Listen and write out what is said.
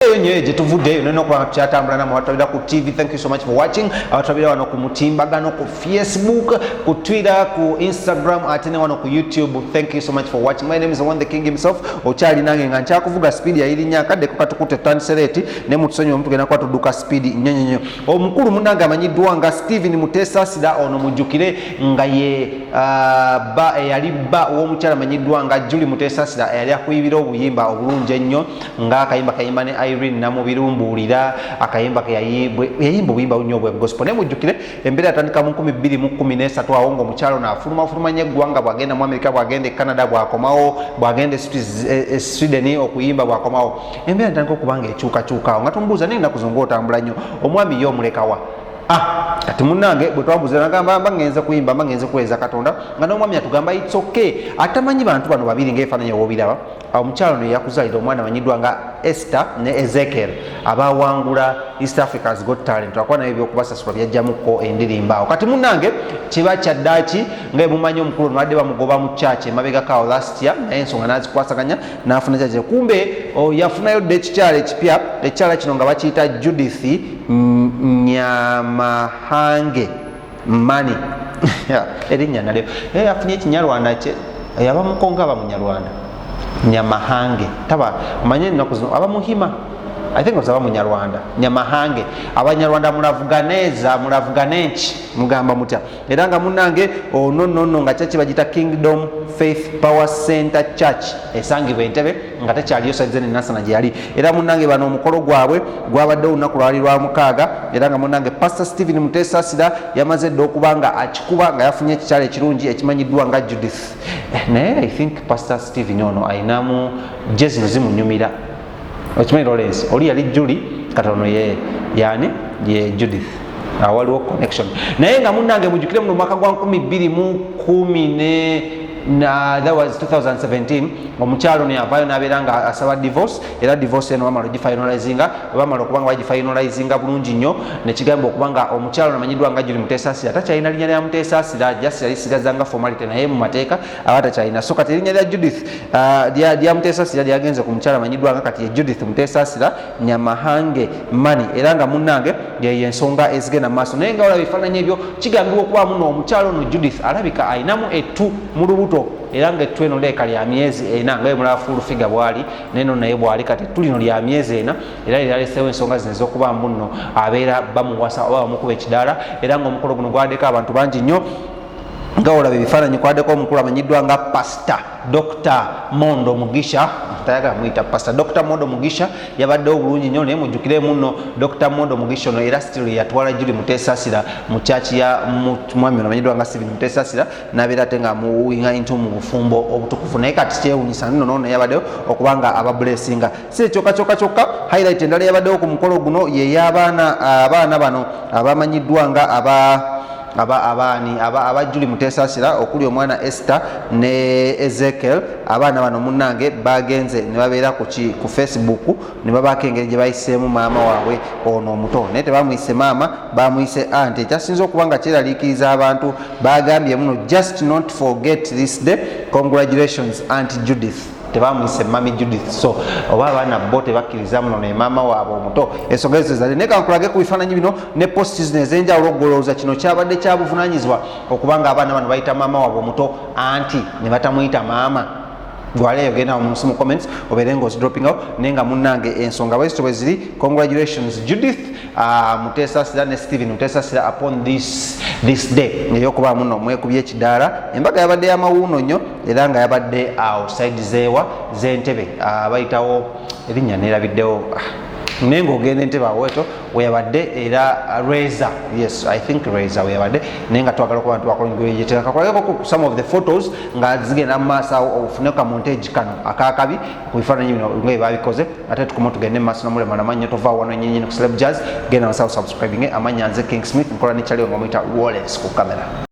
Toddeyo nnyo eyo gye tuvudde nolina okuba nga tukyatambula namwe abatulabira ku TV. Thank you so much for watching. Abatulabira wano ku mutimbagano, ku Facebook, ku Twitter, ku Instagram, ate ne wano ku YouTube, thank you so much for watching. My name is One, the King himself. Okyali nange nga nkyakuvuga speed yayirinya akaddeko katukute. Tutandise late ne mutusonyiwe, mutugenda kuba tudduka speed nnyo nnyo nnyo. Omukulu munange amanyiddwa nga Stephen Muteesasira ono, mujjukire nga ye ba eyali bba w'omukyala amanyiddwa nga Julie Muteesasira, eyali akuyibira obuyimba obulungi ennyo ng'akayimba kayimba ne Irene Namubirumbuulira, akayimba ke yayimba obuyimba nnyo obwa gospel. Naye mujjukire embeera yatandika mu 2013 awo ng'omukyala ono afulumafuluma nnyo eggwanga, bw'agenda mu Amerika, bw'agenda e Canada, bw'akomawo, bw'agenda e Sweden okuyimba, bw'akomawo. Embeera ntandika okuba nga ekyukakyuka awo nga tumubuuza, naye ennaku zino ng'otambula nnyo, omwami ye omulekawa? Ah, kati munnange bwe twabuuza nagamba, mba ngenze kuyimba, mba ngenze kuweereza Katonda, nga n'omwami atugamba it's okay. Atamanyi bantu bano babiri ng'ebifaananyi woobiraba, omukyalo ono yakuzaalira omwana amanyiddwa nga Esther ne Ezekiel, abawangula East Africa's Got Talent, akuba naye ebyokubasasula byajjamuko endirimba awo. Kati munnange kiba kyaddaaki nga emumanyi omukulu ono badde bamugoba mu church emabegako awo last year, naye ensonga n'azikwasaganya n'afuna kyaki. Kumbe yafunayo dda ekikyala ekipya. Ekikyala kino nga bakiyita Judith Nyamahange Mani, erinnya nalyo afunye ekinyarwanda kye abamukonga aba munyarwanda Nyamahange taba manye ennaku zino abamuhima. I think aba munyarwanda Nyamahange. Abanyarwanda mulavuganeza, mulavuganenki, mugamba mutya? Era nga munange ono nonno nga kyaki bagita Kingdom Faith Power Center Church esangibwa Entebe, nga tekyaliyo saize Nasana gye yali. Era munange bano omukolo gwabwe gwabadde olunaku lwali lwa mukaaga. Era nga munange Pastor Stephen Muteesasira yamaze dda okuba nga akikuba nga yafunye ekikyalo ekirungi ekimanyiddwa nga Judith. Naye I think Pastor Stephen ono ayinamu je zino zimunyumira. Okimanyi Lawrence oli yali Julie, katono ye yani ye Judith, awaliwo connection. Naye nga munange mujjukire muno mwaka gwa 2010 ne na that was 2017, omukyalo ono yavaayo n'abeera nga asaba divorce. Era divorce eno bamala ogifinalizinga, bamala okuba nga bagifinalizinga bulungi nnyo, nekigamba okuba nga omukyalo ono amanyiddwa nga Julie Muteesasira takyalina linnya lya Muteesasira, just yalisigaza nga formality, naye mu mateeka aba takyalina. So kati erinnya lya Judith lya Muteesasira lyagenze ku mukyalo amanyiddwa nga kati ye Judith Muteesasira Nyamahange Mani. Era nga munnange yeyo ensonga ezigenda mu maaso. Naye nga olaba ebifaananyi ebyo, kigambibwa okuba muno omukyalo ono Judith alabika ayinamu ettu mu lubuto, era nga ettu eno leeka lya myezi 4, nga bwemulaba full figure bwali neno naye bwali. Kati ettu lino lya myezi 4, era lyaleseewo ensonga zino ez'okuba mbuno abeera bamuwasa oba bamukuba ekidaala. Era nga omukolo guno gwaddeko abantu bangi nnyo, nga olaba ebifaananyi, kwaddeko omukulu amanyiddwa nga Pastor Dr Mondo Mugisha. Tayagala muyita Pastor Dr Mondo Mugisha, yabaddewo bulungi nnyo. Naye mujjukire muno Dr Mondo Mugisha ono era still yatwala Julie Muteesasira mu church ya mwami ono amanyiddwa nga Stephen Muteesasira, n'abeera ate nga amuwinga into mu bufumbo obutukuvu. Naye kati kyewunyisa nno noono yabaddewo okuba nga abablessinga. Si kyokka kyokka kyokka, highlight endala yabaddewo ku mukolo guno ye y'abaana, abaana bano abamanyiddwa nga aba abaani aba Julie Muteesasira, okuli omwana Esther ne Ezekiel. Abaana bano munnange bagenze ne babeera ku Facebook ne babaako engeri gye bayiseemu maama waabwe ono omuto, naye tebamuyise maama, bamuyise auntie. Ekyasinze okuba nga kyeraliikiriza abantu, bagambye muno, "Just not forget this day, congratulations, Aunt Judith." Tebamuyise Mami Judith. So oba abaana bo tebakkiriza muno ne maama waabwe omuto, ensonga ezo zali. Naye kankulage ku bifaananyi bino ne post zino ez'enjawulo, ogolowooza kino kyabadde kyabuvunaanyizibwa okuba nga abaana bano bayita maama waabwe omuto auntie ne batamuyita maama. Gwaleeyo genda munsi mu comments obeere nga ozidroppingawo. Naye nga munnange ensonga bwezito bwe ziri. Congratulations, Judith Muteesasira ne Stephen Muteesasira, upon this day eyokuba muno mwekubye ekidaala. Embaga yabadde yamawuuno nnyo, era nga yabadde awo side zeewa z'Entebe, bayitawo erinnya neerabiddewo, naye ng'ogenda Entebe awo eto weyabadde. Era Reza, yes, I think Reza weyabadde. Naye nga twagala okuba nti some of the photos nga zigenda mu maaso awo, ofune ka montage kano akakabi ku bifaananyi bino nga babikoze, ate tukoma tugende mu maaso namulemala mannya. Tova wano nyinyini ku Celeb Jazz, genda masawo subscribing. Amanya nze King Smith, nkola ne Kyaliwo nga muyita Wallace ku kamera.